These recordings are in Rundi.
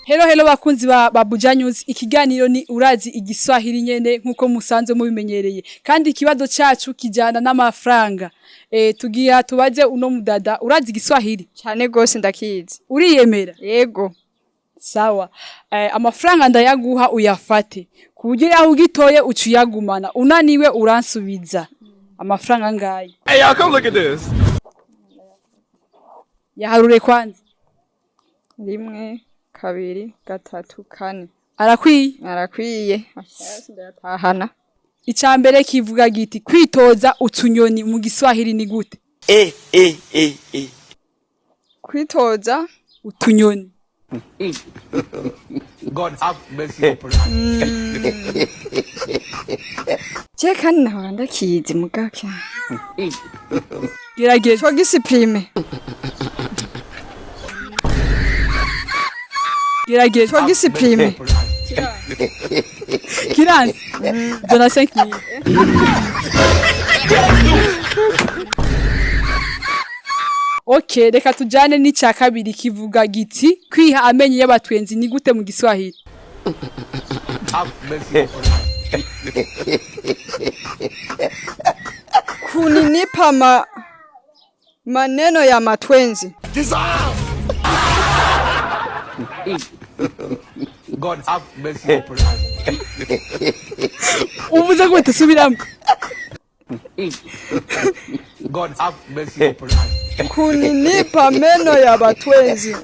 Hello, hello bakunzi ba Buja News. Ikiganiro ni Urazi Igiswahili nyene nkuko musanzwe mubimenyereye, kandi ikibazo cacu kijana n'amafaranga. Tugiye tubaze uno mudada: urazi Igiswahili? Cyane gose, ndakizi. Uriyemera? Yego. Sawa. Amafaranga ndayaguha, uyafate ku buryo yaho ugitoye uca uyagumana, unaniwe uransubiza. Amafaranga ngaye. Hey, y'all, come look at this. Yaharure kwanza. Rimwe, kabiri, gatatu, kane. Arakwiye? Arakwiye, ndayatahana. Ica mbere kivuga giti: kwitoza utunyoni mu Giswahili ni gute? Eh, eh, eh, eh. Kwitoza utunyoni. God have mercy upon us. Je kandi nahora ndakizi mugake. Gerageza. Co gisipime. Gerageza. Co gisipime. Kiranze. Zana 5000. Okay, reka tujane n'icya kabiri kivuga giti: kwiha amenyo y'abatwenzi ni gute mu Giswahili? Have mercy upon us. Kuninipa maneno ya matwenzi. God have mercy upon us. Uvuze gute? Subiramo. God have mercy upon us. Kuninipa meno ya batwenzi.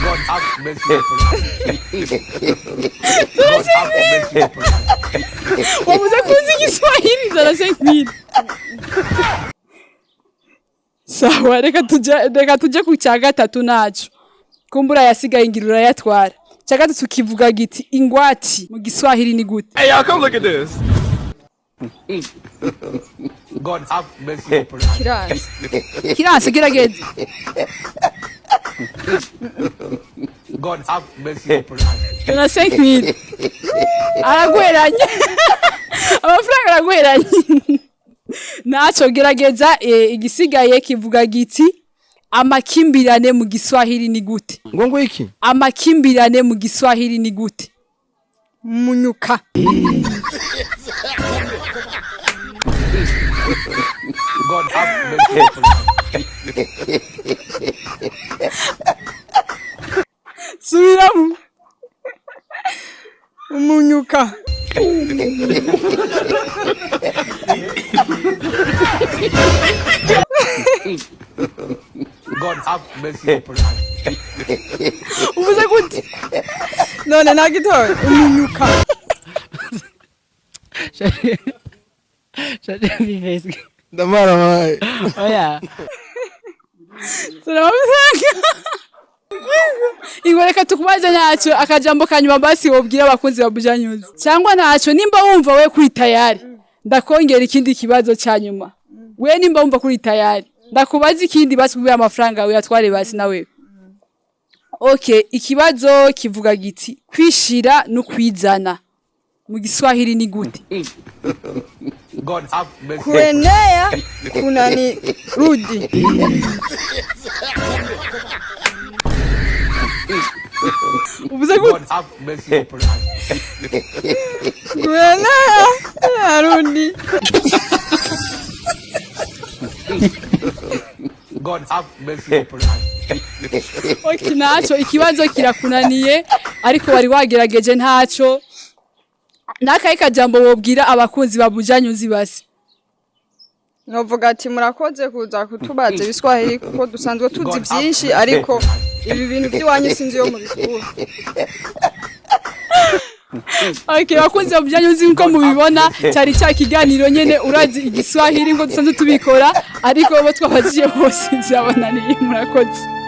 God have mercy upon us. God have mercy upon us. Wavuze ko uzi Igiswahili. Zana 5000. Sawa, reka tuje ku cya gatatu naco. Kumbura yasigaye ngira urayatwara. Cya gatatu kivuga giti: ingwati mu Giswahili ni gute? Hey, y'all, come look at this. God have mercy upon us. Kiranze. Kiranse. Gerageza. God have mercy upon us. Zana 5000. Araguheranye amafaranga, araguheranye naco. Gerageza. Igisigaye kivuga giti: amakimbirane mu Giswahili ni gute? Ngo iki? Amakimbirane mu Giswahili ni gute? Munyuka. God have mercy upon us. Subiramo. Umunyuka. God have mercy upon us. Uvuze gute? None nagitoye umunyuka. Ndamara maye. Oya. Turabasanga. Ingo, reka tukubaze ntacyo akajambo kanyuma basi wobwira abakunzi ba Buja News, cyangwa ntacyo. Nimba wumva we kuri tayari, ndakongera ikindi kibazo cya nyuma. We nimba wumva kuri tayari, ndakubaza ikindi basi kubera amafaranga uyatware basi nawe. Okay, ikibazo kivuga giti: kwishira no kwizana mu Giswahili ni gute? God have mercy. Kuenea kunani rudi. Uvuze gute? God have mercy upon us. Kuenea arudi. God have mercy upon us. Okay, ntacyo, ikibazo kirakunaniye ariko wari wagerageje. Ntacyo, nakahe kajambo wobwira abakunzi ba Buja News basi? Novuga ati murakoze kuza kutubaza ibiswahili kuko dusanzwe tuzi byinshi, ariko ibi bintu by'iwanyu sinzi iyo mubikura. Okay, bakunzi ba Buja News, nkuko mubibona cyari cya kiganiro nyene Urazi Igiswahili ngo dusanzwe tubikora, ariko bo twabajije bose byabananiye. Murakoze.